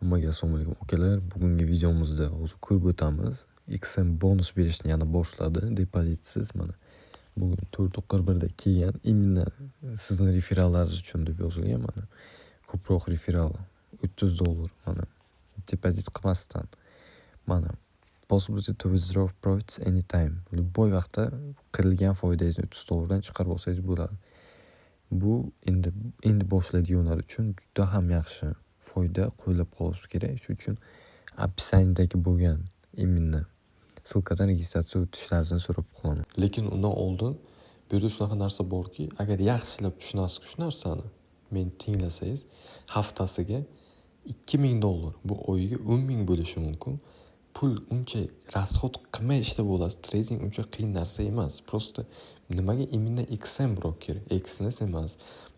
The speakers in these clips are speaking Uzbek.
Hammaga assalomu alaykum akalar. Bugungi videomizda hozir ko'rib o'tamiz. XM bonus berishni yana boshladi. Depozitsiz mana. Bugun 4:41 da kelgan. Именно sizni referallaringiz uchun deb yozilgan mana. Ko'proq referal $30 mana depozit qilmasdan mana possibility to withdraw profits anytime. Любой vaqtda qirilgan foydangizni $30 dan chiqarib olsangiz bo'ladi. Bu endi boshlaydiganlar uchun juda ham yaxshi foyda qo'llab qolish kerak. Shuning uchun описание dagi bo'lgan именно ссылка dan registratsiya o'tishlaringizni so'rab qolaman. Lekin undan oldin bu yerda shunaqa narsa borki, agar yaxshilab tushunasiz shu narsani, meni tinglasangiz, haftasiga $2000, bu oyiga 10 000 bo'lishi mumkin. Pul uncha расход qilmay ishlab olasiz. Trading uncha qiyin narsa emas. Просто nimaga именно XM broker, Exness emas,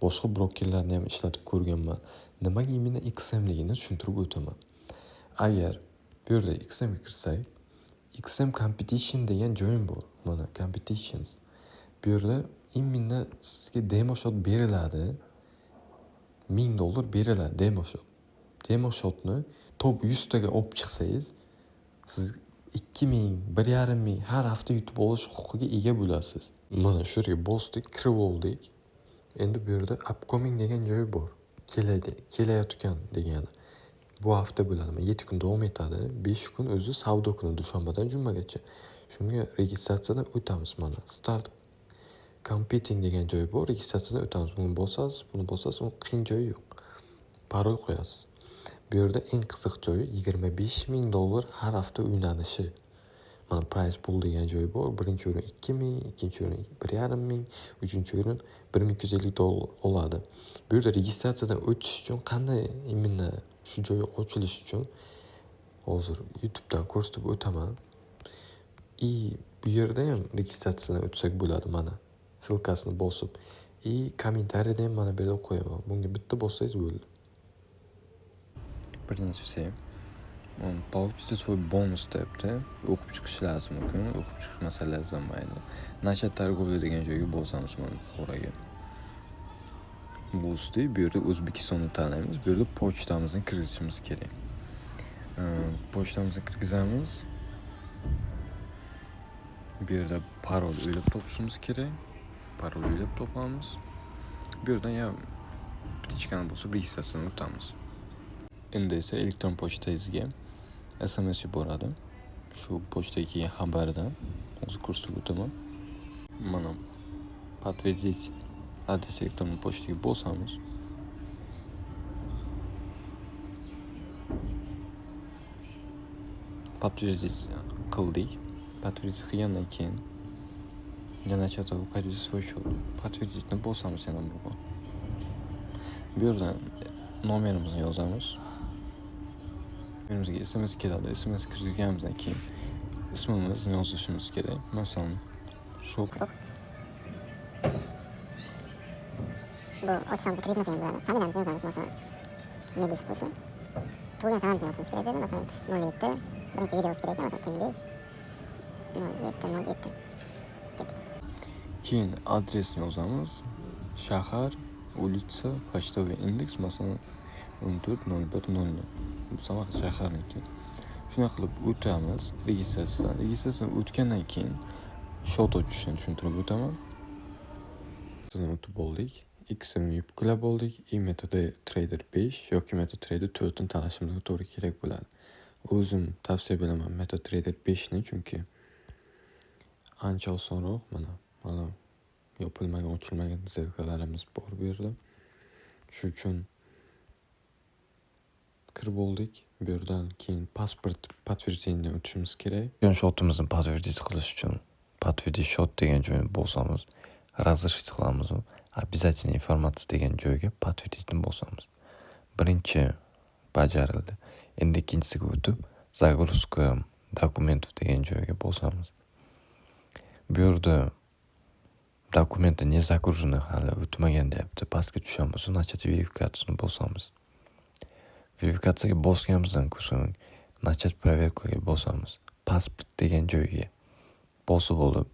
boshqa brokerlarni ham ishlatib ko'rganman. Nimaga именно XMligini tushuntirib o'taman. Agar bu yerda XMga kirsak, XM Competition degan joyim bor. Mana Competitions. Bu yerda именно sizga demo счёт beriladi. $1000 beriladi demo счёт. Demo счёт ni top 100 taga olib chiqsangiz, siz 2000, 1500 har hafta yutib olish huquqiga ega bo'lasiz. Mana shu yerga bosdik, kirib oldik. Endi bu yerda upcoming degan joyi bor. Keladi, kelayotgan degani. Bu hafta bo'ladi. 7 kun davom etadi. 5 kun o'zi savdo kuni, dushanbadan jumagacha. Shunga registratsiyadan o'tamiz mana. Start competing degan joyi bor. Registratsiyadan o'tamiz. Buni bosasiz, buni bosasiz, uni qiyin joyi yo'q. Parol qo'yasiz. Bu yerda eng qiziq joyi $25 000 har hafta o'ynanishi. Mana prize pool degan joyi bor. Birinchi o'rin 2000, ikkinchi o'rin 1500, uchinchi o'rin $1250 oladi. Bu yerda registratsiyadan o'tish uchun qanday именно shu joyi ochilishi uchun hozir YouTube'dan ko'rsatib o'taman. И bu yerda ham registratsiyadan o'tsak bo'ladi mana. Ссылка sini bosib. И kommentariyada ham mana bu yerda qo'yaman. Bunga bitta bossangiz bo'ldi. Birinchisi, получите свой бонус deyapti. O'qib chiqish lozim ekan. O'qib chiqmasalar ham mayli. Начать торговля degan joyga bosamiz mana qoraga. Bosdik. Bu yerda O'zbekistonni tanlaymiz. Bu yerda pochtamizni kiritishimiz kerak. Pochtamizni kirgizamiz. Bu yerda parol o'ylab topishimiz kerak. Parol o'ylab topamiz. Bu yerdan ya птичка ni bosib registratsiyadan o'tamiz. Endi esa elektron pochtangizga SMS yuboradi. Shu pochtaga kelgan xabardan hozir ko'rsatib o'taman. Mana подтвердить адрес elektron pochtaga bosamiz. Подтвердить qildik. Подтвердить qilgandan keyin для начала подтвердить свой счет. Подтвердить ni bosamiz yana bir bor. Bu yerdan nomerimizni yozamiz. Nomerimizga SMS keladi. SMS kirgizganimizdan keyin ismimizni yozishimiz kerak. Masalan, shu Bu ochsamiz, kiritmasak ham bo'ladi. Familiyamizni yozamiz, masalan, Melif bo'lsa. Tug'ilgan sanamizni yozishimiz kerak bu yerda. Masalan, 07, birinchi yil yozish kerak ekan, masalan, 2005 07 07. Ketdik. Keyin adresni yozamiz. Shahar, улица, почтовый индекс, masalan, 14 01 00. Bu Samarqand shaharniki. Shunday qilib o'tamiz registratsiyadan. Registratsiyadan o'tgandan keyin счёт ochishni tushuntirib o'taman. O'tib oldik. XMni yuklab oldik. И MetaTrader 5 yoki MetaTrader 4 ni tanlashimizga to'g'ri kerak bo'ladi. O'zim tavsiya beraman MetaTrader 5 ni, chunki ancha osonroq. Mana yopilmagan, ochilmagan сделка larimiz bor bu yerda. Shu uchun kirib oldik. Bu yerdan keyin pasport подтверждение o'tishimiz kerak. Счёт imizni подтвердить qilish uchun подтвердить счёт degan joyni bosamiz. Разрешить qilamiz. Обязательная информация degan joyga подтвердить ni bosamiz. Birinchi bajarildi. Endi ikkinchisiga o'tib, загрузка документов degan joyga bosamiz. Bu yerda документы не загружены, hali o'tmagan deyapti. Pastga tushamiz, начать верификацию ni bosamiz. Verifikatsiyaga bosganimizdan so'ng начать проверка ga bosamiz. Pasport degan joyga bosib olib,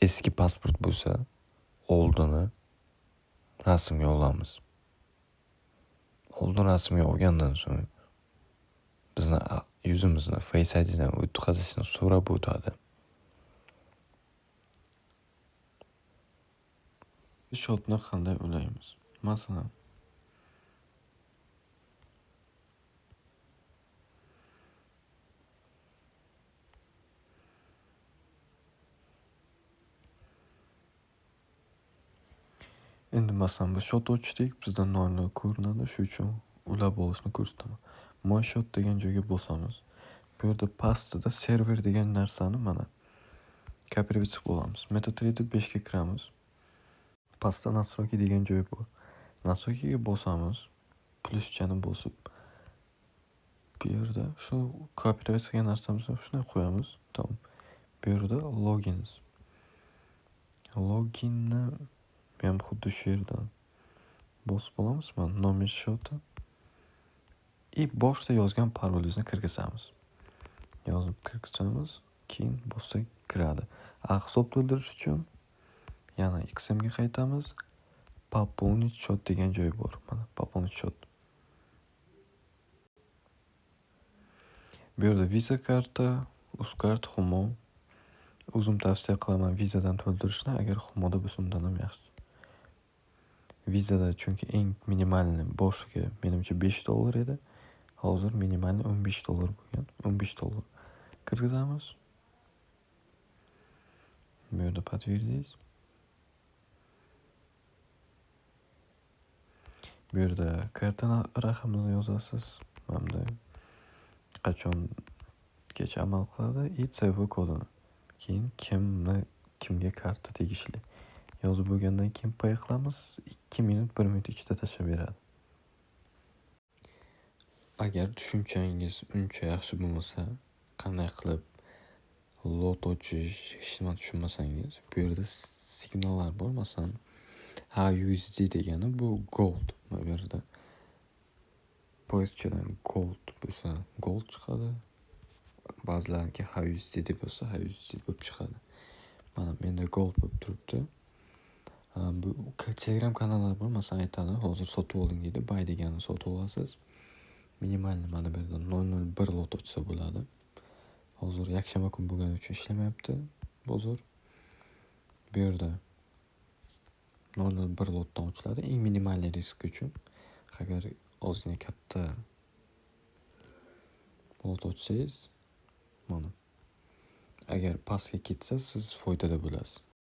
eski pasport bo'lsa, oldini rasmga olamiz. Oldin rasmga olgandan so'ng bizni yuzimizni Face ID'dan o'tkazishni so'rab o'tadi. Shotni qanday ulaymiz? Masalan, endi masalan biz shot ochdik, bizda 0.0 ko'rinadi, shu uchun ulab olishni ko'rsataman. Moy shot degan joyga bosamiz. Bu yerda pastida server degan narsani mana kopirovat qilib olamiz. MetaTrader 5 ga kiramiz. Pastda nastroyki degan joy bor. Nastroykiga bosamiz. Pluschani bosib bu yerda shu kopirovat qilgan narsamizni shunday qo'yamiz. Tamom. Bu yerda login. Loginni ham xuddi shu yerdan bosib olamiz. Mana nomer shoti. И boshda yozgan parolingizni kirgizamiz. Yozib kirgizamiz, keyin bossak kiradi. Hisob to'ldirish uchun yana XM ga qaytamiz. Пополнить счет degan joy bor. Mana пополнить счет. Bu yerda Visa karta, Uzcard, Humo. O'zim tavsiya qilaman Visa'dan to'ldirishni, agar Humoda bo'lsa undan ham yaxshi. Visa'da chunki eng minimalni boshiga menimcha besh dollar edi. Hozir minimalni o'n besh dollar bo'lgan. O'n besh dollar kirgizamiz. Bu yerda подтвердить. Bu yerda karta raqamini yozasiz. Mana bunday qachongacha amal qiladi и CV kodini. Keyin kimga karta tegishli yozib bo'lgandan keyin pay qilamiz. 2 minut, 1 minut ichida tashlab beradi. Agar tushunchangiz uncha yaxshi bo'lmasa, qanday qilib lot ochish hech nima tushunmasangiz, bu yerda signallar bor. Masalan, HUSD degani bu gold. Mana bu yerda poyezchadan gold bo'lsa gold chiqadi. Ba'zilarniki HUSD deb bo'lsa HUSD bo'lib chiqadi. Mana menda gold bo'lib turibdi. Bu Telegram kanallar bor, masalan aytadi, hozir sotib oling deydi, buy deganini sotib olasiz. Minimalni mana bu yerda nol nol bir lot ochsa bo'ladi. Hozir yakshanba kun bo'lgani uchun ishlamayapti bozor. Bu yerda nol nol bir lotdan ochiladi, eng minimal risk uchun. Agar ozgina katta lot ochsangiz, mana agar pastga ketsa siz foydada bo'lasiz.